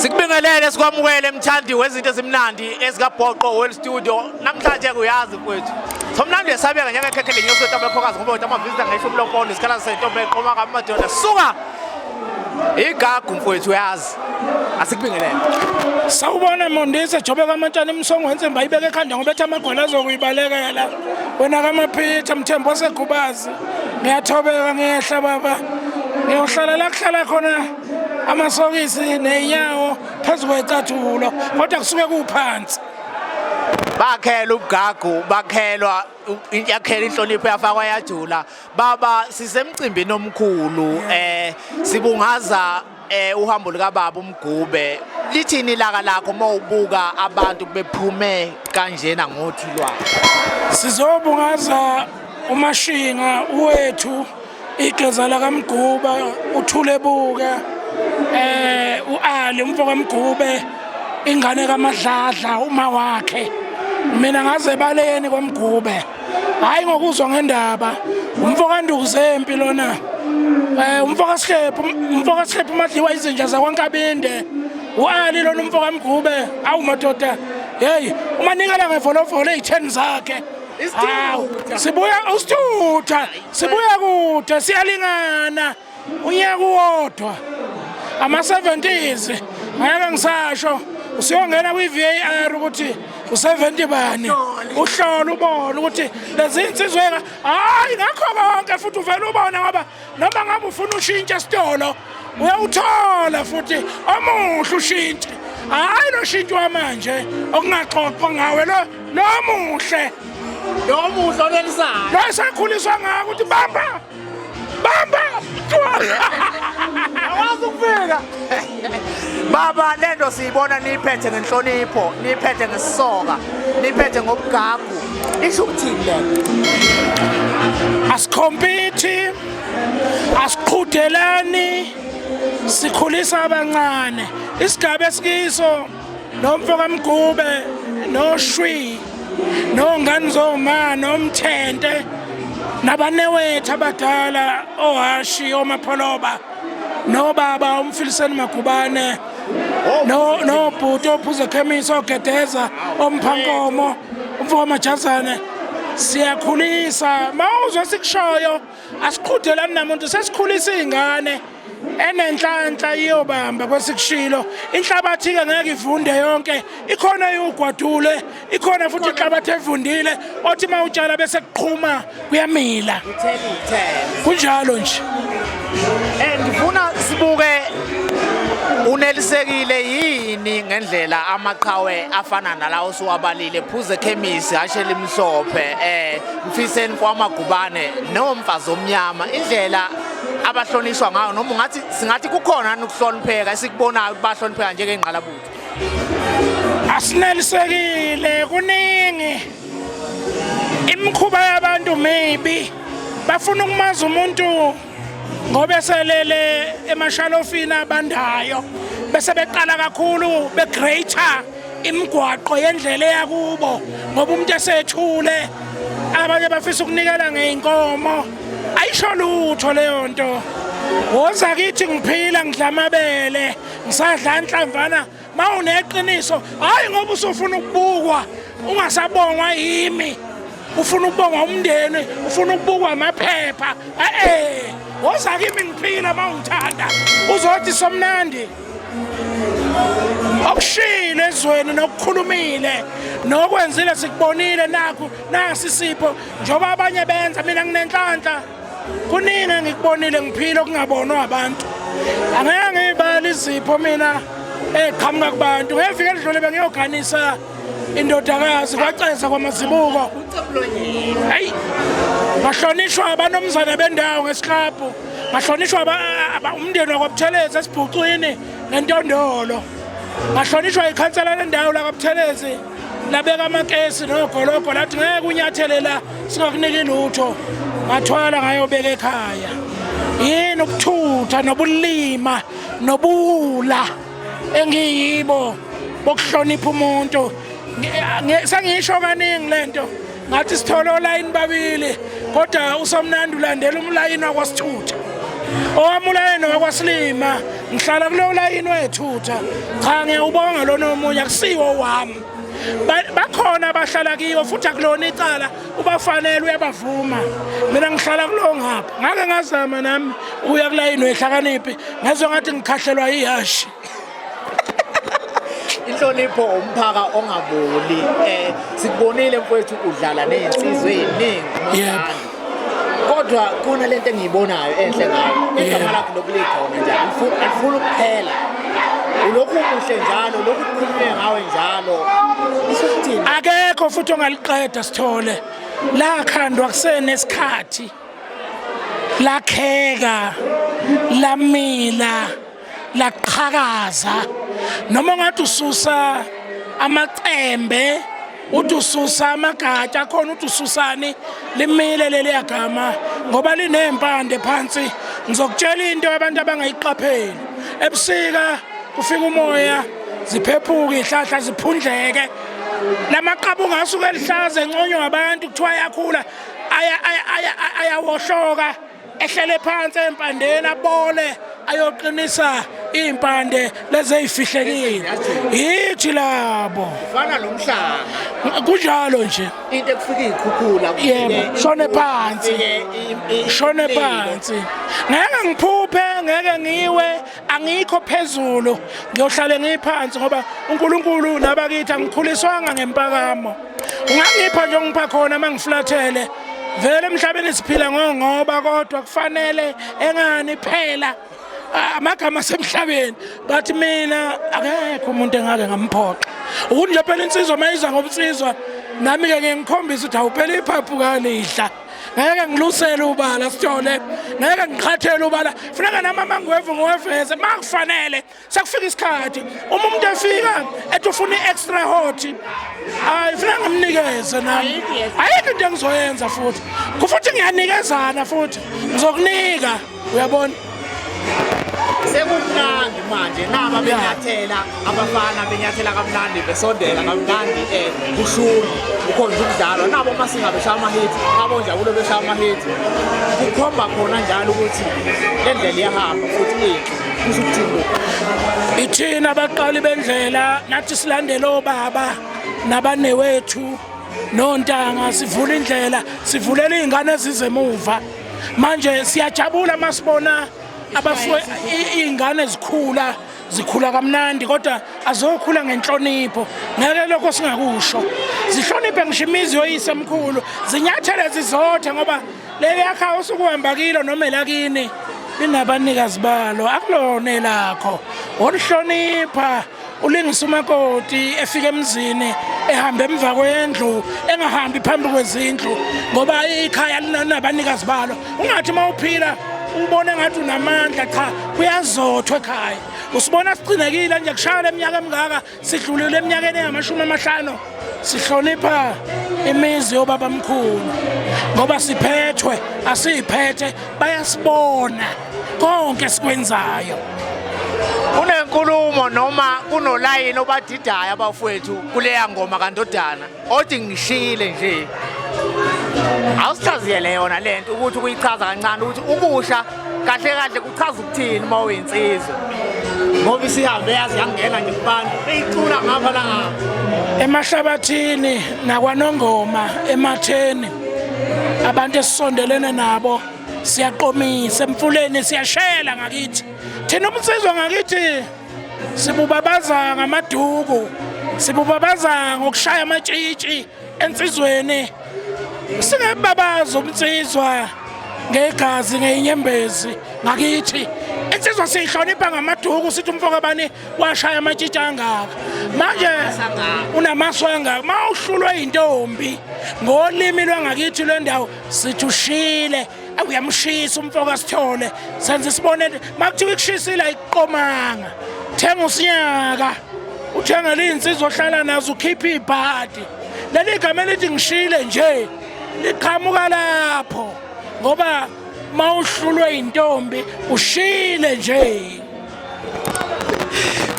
Sikubingelele sikwamukele mthandi wezinto ezimnandi ezikaBhoqo World Studio. Namhlanje kuyazi mfowethu. Somnandi uyesabeka njengekhekhe lenyosi wethu ngoba wethu amavisitor ngeshumi lopondo isikhala sentombi eqoma kamadoda. Suka! Igagu mfowethu uyazi. Asikubingelele. Sawubona Mondise Jobe kaMantshane imsongo wensimbi ayibeke ekhanda ngoba ethi amagwala azokuyibalekela. Wena kaMaphitha Mthembu waseGubazi. Ngiyathobeka ngiyehla baba. Ngiyohlala la kuhlala khona amasokisi nezinyawo phezu kwecathulo kodwa kusuke kuphansi. Bakhela ubugagu, bakhelwa yakhela inhlonipho yafakwa yajula. Baba sisemcimbini omkhulu sibungaza uhambo lika baba uMgube. Lithini ilaka lakho mawubuka abantu bephume kanjena ngothi lwakhe? Sizobungaza uMashinga wethu igeza lakaMguba uthule buka uAli umfo kaMgube ingane kaMadladla uma wakhe. Mina ngaze baleni kwaMgube hayi ngokuzwa ngendaba umfo kaNdukuzempi lona umfo kaSihlephu umfo kaSihlephu umadliwa izinja zakwaNkabinde uAli lona umfo kaMgube awu madoda hey umanikela ngevolovolo ezitheni zakhe. Hawu, sibuya usithutha sibuya kude siyalingana unyaka uwodwa ama-70s ngeke ngisasho usiyongena kwi-VAR ukuthi u-70 bani uhlole ubone ukuthi lezi insizwa hayi ngakho konke futhi uvele ubone ngoba noma ngabe ufuna ushintshe esitolo uyawuthola futhi omuhle ushintshe hayi lo shintsho wamanje okungaxoxwa ngawe lo lo muhle lo muhle onelisayo lo esakhuliswa ngako ukuthi bamba bamba awazi ukufika baba. Lento siyibona niyiphethe ngenhlonipho, niyiphethe ngesisoka, niyiphethe ngobugagu, isho ukuthini lento? Asikhompiti, asiqhudelani, sikhulisa abancane. Isigaba esikiso nomfo kaMgube noShwi nongane zoma nomthente nabanewethu abadala ohashi omapholoba nobaba umfiliseni Magubane no nobhuti ophuza khemisi ogedeza omphankomo umfo wamajazane siyakhulisa. Mawuzwa sikushoyo asiqhudelani namuntu, sesikhulisa iy'ngane enenhlanhla iyobamba kwesikushilo. Inhlabathi-ke ngeke ivunde yonke, ikhona iwugwadule, ikhona futhi inhlabathi evundile othi uma utshala bese kuqhuma kuyamila, kunjalo nje. Ngifuna sibuke unelisekile yini ngendlela amaqhawe afana nalawo osuwabalile, Phuze Khemisi, Hasheli Mhlophe, Mfiseni kwaMagubane nomfazi omnyama, indlela abahlonishwa ngayo, noma ungathi singathi kukhona ukuhlonipheka esikubonayo ukuthi bahlonipheka njengengqalabutho? Asinelisekile, kuningi imikhuba yabantu mibi, bafuna ukumazi umuntu ngoba eselele emashalofini abandayo bese beqala kakhulu begreater imigwaqo yendlela eyakubo ngoba umuntu esethule. Abanye bafisa ukunikela ngey'nkomo, ayisho lutho leyo nto. Woza kithi ngiphila ngidla amabele ngisadla nhlamvana ma uneqiniso, hhayi ngoba usufuna ukubukwa ungasabongwa yimi, ufuna ukubongwa umndeni, ufuna ukubukwa amaphepha. E-e, woza kimi ngiphila ma ungithanda, uzothi somnandi okushilo ezweni nokukhulumile nokwenzile sikubonile nakhu nasi isipho njengoba abanye benza. Mina nginenhlanhla, kuningi engikubonile ngiphila okungabonwa abantu. Angeke ngiyibale izipho mina eqhamuka kubantu. Ngeviki elidlule bengiyoganisa indodakazi kwaceza kwamazibuko, hayi bahlonishwa abanomzane bendawo ngesiklabhu, bahlonishwa umndeni wakwaButhelezi esibhucwini ngentondolo, bahlonishwa ikhansela lendawo lakwaButhelezi labeka amakesi nogologo lathi ngeke unyathele la singakuniki lutho. Ngathwala ngayobeka ekhaya. Yini ukuthutha nobulima nobuwula engiyibo bokuhlonipha umuntu? Sengisho kaningi lento ngathi sithole olayini babili kodwa usomnandi ulandela umlayini wakwasithutha, owami ulayini wakwasilima. Ngihlala kulowo layini wethutha. Cha, ngiyawubonga lona omunye, akusiwo wami. Bakhona abahlala kiwo futhi akulona icala, ubafanele uyabavuma. Mina ngihlala kulowo ngapha. Ngake ngazama nami ukuya kulayini wehlakaniphi, ngezwe ngathi ngikhahlelwa yihashi. Inhlonipho umphaka ongaboli. Sikubonile mfowethu udlala nezinsizwa eziningi. Yebo. Kodwa khona lento engiyibonayo enhle ngayo. Igama lakho lokulikhona nje alifuni ukuphela. Ulokhu umuhle njalo, lokhu kukhulunywe ngawe njalo. Isho ukuthini? Akekho futhi ongaliqeda Sithole. Lakhandwa kusenesikhathi. Lakheka, lamila, laqhakaza. Noma ungathi ususa amacembe, uthi ususa amagatsha akhona, uthi ususani, limile leliya gama ngoba linempande phansi. Ngizokutshela into abantu abangayiqapheli. Ebusika kufika umoya, ziphephuke izihlahla, ziphundleke. Lamaqabunga asuke elihlaza enconywa abantu kuthiwa ayakhula, ayawohloka, ehlele phansi empandeni, abole, ayoqinisa iy'mpande lezi ey'fihlekile. Yithi labo. Fana nomhlanga. Kunjalo nje. Into ekufika iy'khukhula. Yebo, shone phansi. Shone phansi. Ngeke ngiphuphe, ngeke ngiwe, angikho phezulu. Ngiyohlale ngiphansi ngoba uNkulunkulu nabakithi angikhuliswanga ngempakamo. Ungangipha nje ongipha khona mangiflathele. Vele emhlabeni siphila ngongoba, kodwa kufanele engani phela amagama asemhlabeni. But mina akekho umuntu engake ngamphoxa. Ukuthi nje phela insizwa mayiza ngobunsizwa, nami ke ngeke ngikhombise ukuthi awuphela iphaphu kalidla. Ngeke ngilusele ubala Sithole, ngeke ngiqhathele ubala. Funeka nami amangwevu ngiweveze makufanele. Sekufika isikhathi uma umuntu efika ethi ufuna i-extra hot, hayi, funeka ngimnikeze nami. Ayikho into engizoyenza futhi, futhi ngiyanikezana futhi ngizokunika, uyabona. Sekumnandi manje, naba benyathela abafana, benyathela kamnandi, besondela kamnandi, kushuni kukhona ukudlalwa nabo masinga beshaya ama-hit, nabo njabulo beshaya ama-hit, kukhomba khona njalo ukuthi le ndlela iyahamba futhi inhle. Kusho ukuthini lokhu? Ithina abaqali bendlela, nathi silandele obaba nabanewethu nontanga, sivula indlela, sivulela iy'ngane ezizemuva. Manje siyajabula masibona iy'ngane zikhula, zikhula kamnandi, kodwa azokhula ngenhlonipho. Ngeke lokho singakusho, zihloniphe ngisho imizi yoyise emkhulu, zinyathele zizothe, ngoba leli yakha osukuhamba kilo noma elakini linabanikazi balo, akulona elakho. Oluhlonipha ulingisa umakoti efika emzini, ehamba emva kwendlu, engahambi phambi kwezindlu, ngoba ikhaya linabanikazi balo. Ungathi uma uphila ubone ngathi unamandla, cha, kuyazothwa ekhaya. Usibona sigcinekile nje kushaya leminyaka emingaka, sidlulile eminyakeni engamashumi amahlanu, sihlonipha imizi yobaba mkhulu ngoba siphethwe, asiyiphethe, bayasibona konke esikwenzayo. Kunenkulumo noma kunolayini obadidayo abafowethu kuleya ngoma kandodana othi ngishile nje, awusichaziyele yona lento ukuthi ukuyichaza kancane ukuthi ukusha kahle kahle kuchaza ukuthini uma uyinsizwa, ngoba isihambe yazi yangena nje kubantu beyicula ngapha nangapha. Emahlabathini nakwanongoma ematheni, abantu esisondelene nabo siyaqomisa, emfuleni siyashela ngakithi. Thina ubunsizwa ngakithi sibubabaza ngamaduku, sibubabaza ngokushaya amatshitshi ensizweni. Singebabaza ubunsizwa ngegazi, ngeinyembezi ngakithi. Insizwa siyihlonipha ngamaduku, sithi umfo kabani washaya amatshitshi angaka, manje unamasu angaka. Ma uhlulwe intombi ngolimi lwangakithi lwendawo sithi ushile, uyamshisa umfo kaSithole. Senza isibonelo, makuthiwa ikushisile ayiqomanga, thenga usinyaka, uthengele iy'nsizwa ohlala nazo, ukhiphe ibhadi. Leli gama elithi ngishile nje liqhamuka lapho, ngoba mawuhlulwe intombi ushile nje.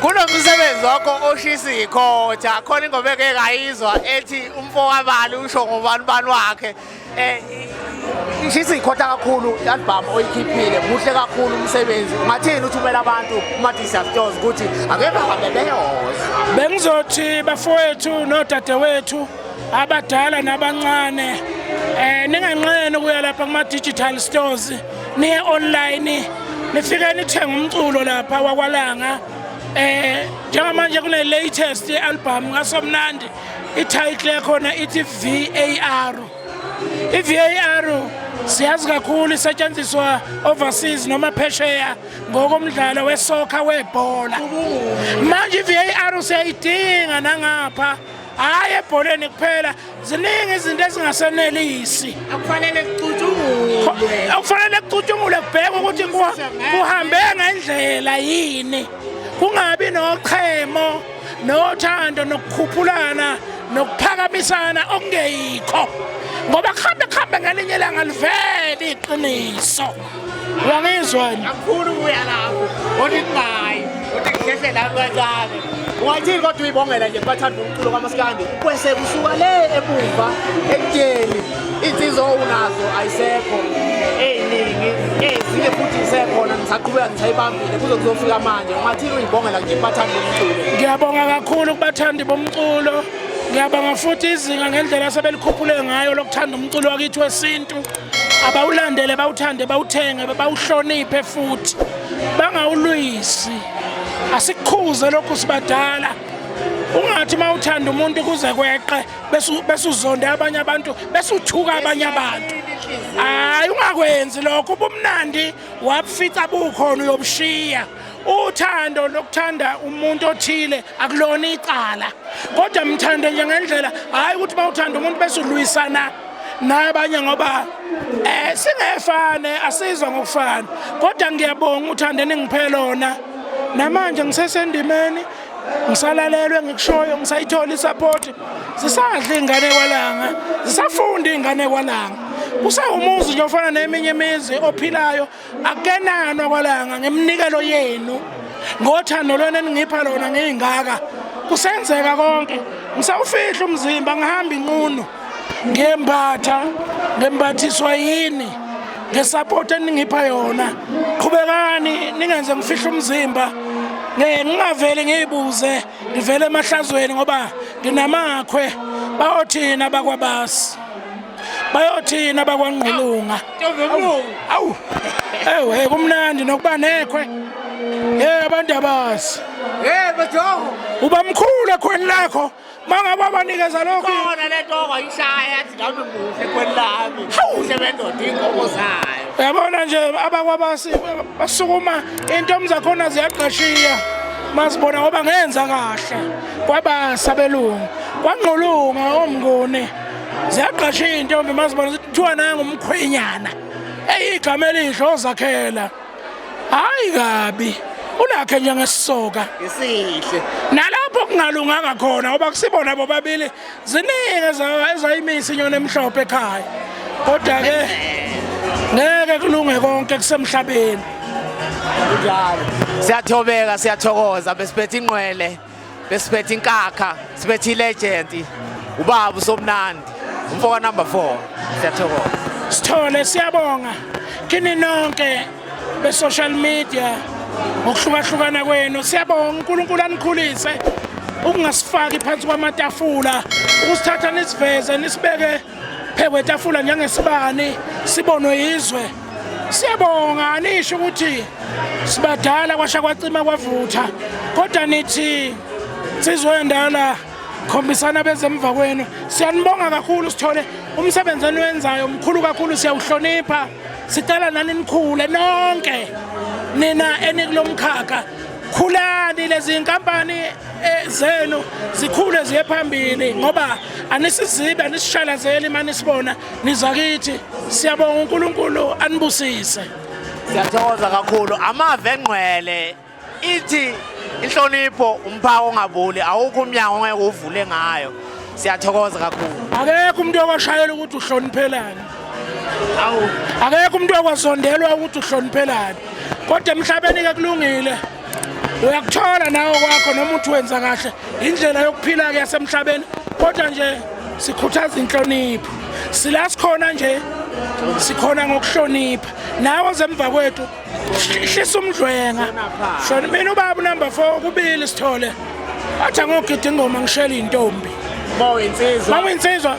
Kunomsebenzi wakho oshisa ikhotha khona, ingoma eke ngayizwa ethi umfo kabani usho ngobani bani wakhe. Ishisa ikhotha kakhulu i-album oyikhiphile, muhle kakhulu umsebenzi. Ungathini uthumela abantu kuma-digital stores ukuthi ake bahambe beyoza? Bengizothi bafowethu nodadewethu abadala nabancane, ninganqeni ukuya lapha kuma digital stores, niye online, nifike nithenge umculo lapha wakwaLanga. Njengamanje kune latest album kaSomnandi, i-title yakhona ithi VAR. I-VAR siyazi kakhulu isetshenziswa overseas noma phesheya ngokomdlalo wesoccer, webhola. Manje i-VAR siyayidinga nangapha, hhayi ebholeni kuphela, ziningi izinto ezingasenelisi. Akufanele kucutshungulwe. Akufanele kucutshungulwe, kubheke ukuthi kuhambe ngendlela yini, kungabi nochemo nothando nokukhuphulana nokuphakamisana okungeyikho, ngoba kuhambe kuhambe ngelinye ilanga livele iqiniso. Uyangizwa? Angifuni ukuya lapho, kodwa kungayi, kodwa ngihlehle la kancane. Ungathini kodwa uyibongela nje kubathanda umculo kamaskandi kwese kusuka le emuva ekutsheni insizwa unazo ayisekho ey'ningi, ezinye futhi isekhona, ngisaqhubeka ngisayibambile kuze kuzofika manje. Ungathini uyibongela nje kubathanda umculo? Ngiyabonga kakhulu kubathandi bomculo. Ngiyabonga futhi izinga ngendlela asebelikhuphule ngayo lokuthanda umculo wakithi wesintu. Abawulandele, bawuthande, bawuthenge, bawuhloniphe futhi bangawulwisi. Asikukhuze lokhu sibadala. Ungathi uma uthanda umuntu kuze kweqe bese uzonda abanye abantu, bese uthuka abanye abantu. Hayi, ungakwenzi lokho. Ubumnandi wabufica bukhona, uyobushiya. Uthando lokuthanda umuntu othile akulona icala, kodwa mthande nje ngendlela, hhayi ukuthi uma uthanda umuntu bese ulwisana nabanye, ngoba singefane, asizwa ngokufana. Kodwa ngiyabonga uthando eningiphe lona. Namanje ngisesendimeni, ngisalalelwe ngikushoyo, ngisayithola isupport. Zisadla iy'ngane kwaLanga, zisafunda iy'ngane kwaLanga. Kusawumuzi nje ofana neminye imizi ophilayo. Akukenanwa kwaLanga ngeminikelo yenu, ngothando lwenu eningipha lona ngiyingaka. Kusenzeka konke, ngisawufihla umzimba, ngihamba inqunu, ngiyembatha, ngembathiswa yini ngesupport eningipha yona. Qhubekani ningenze ngifihle umzimba, ngingaveli ngiyibuze ngivele emahlazweni, ngoba nginamakhwe. Bayothina bakwabasi, bayothina bakwaNgqulunga. Awu, ewe, kumnandi nokuba nekhwe. Hey, abantu abazi. Hey bajongo. Uba mkhulu ekhweni lakho mangabe abanikeza lokho. Khona lento ongayishaya athi nami muhle ekhweni lami. Muhle bendoda inkomo zayo. Uyabona nje abakwabasi basukuma, intombi zakhona ziyaqashiya mazibona ngoba ngenza kahle kwabasa belungu kwaNgqulunga omnguni, ziyaqashiya intombi mazibona kuthiwa nangu umkhwenyana. Eyigama elihle ozakhela, hayi kabi, ulakhe njengesisoka Isihle. Nalapho kungalunganga khona, ngoba kusibona bobabili, ziningi ezayimisa inyoni emhlophe ekhaya, kodwa-ke ngeke kulunge konke kusemhlabeni. Kunjalo. Siyathobeka, siyathokoza, besiphethe inqwele, besiphethe inkakha, siphethe ilegend. Ubaba uSomnandi, umfoka number 4. Siyathokoza. Sithole, siyabonga kini nonke be-social media ngokuhlukahlukana kwenu. Siyabonga, uNkulunkulu anikhulise, ukungasifaki phansi kwamatafula, ukusithatha nisiveze, nisibeke phezu kwetafula njengesibani, sibonwe yizwe. Siyabonga. Anisho ukuthi sibadala kwasha kwacima kwavutha, kodwa nithi nsizwa endala khombisana bezemva kwenu. Siyanibonga kakhulu. Sithole, umsebenzi eniwenzayo mkhulu kakhulu, siyawuhlonipha. Sicela nani nikhule nonke nina enikulomkhakha, khulani, lezi inkampani zenu zikhule ziye phambili, ngoba anisizibe, anisishalazeli mani sibona niza kithi. Siyabonga, uNkulunkulu anibusise. Siyathokoza kakhulu. Amave engqwele ithi inhlonipho umphako ongabuli, awukho umnyango ongeke uvule ngayo. Siyathokoza kakhulu. Akekho umuntu okwashayela ukuthi uhloniphelani. Awu. Akekho umuntu okwazondelwa ukuthi uhloniphelani, kodwa emhlabeni-ke kulungile, uyakuthola nawe kwakho noma uthi wenza kahle. Indlela yokuphila-ke yasemhlabeni, kodwa nje sikhuthaza inhlonipho. Sila sikhona nje. Sikhona ngokuhlonipha. Nawe ozemva kwethu hlisa umdlwenga. Shona mina ubaba number 4 kubili sithole. Athi angogida ingoma ngishele intombi. Mawinsizwa. Mawinsizwa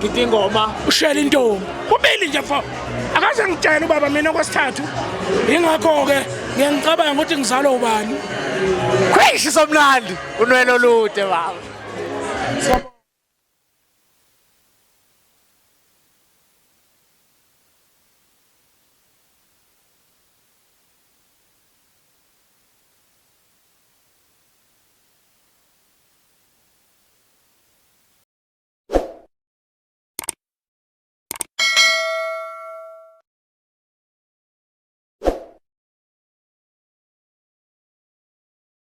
gida ingoma ushele intombi. Kubili nje fo. Akaze ngitshela ubaba mina okwesithathu. Ingakho ke ngiye ngicabanga ukuthi ngizalwa ubani. Khwishi somnandi unwele olude baba.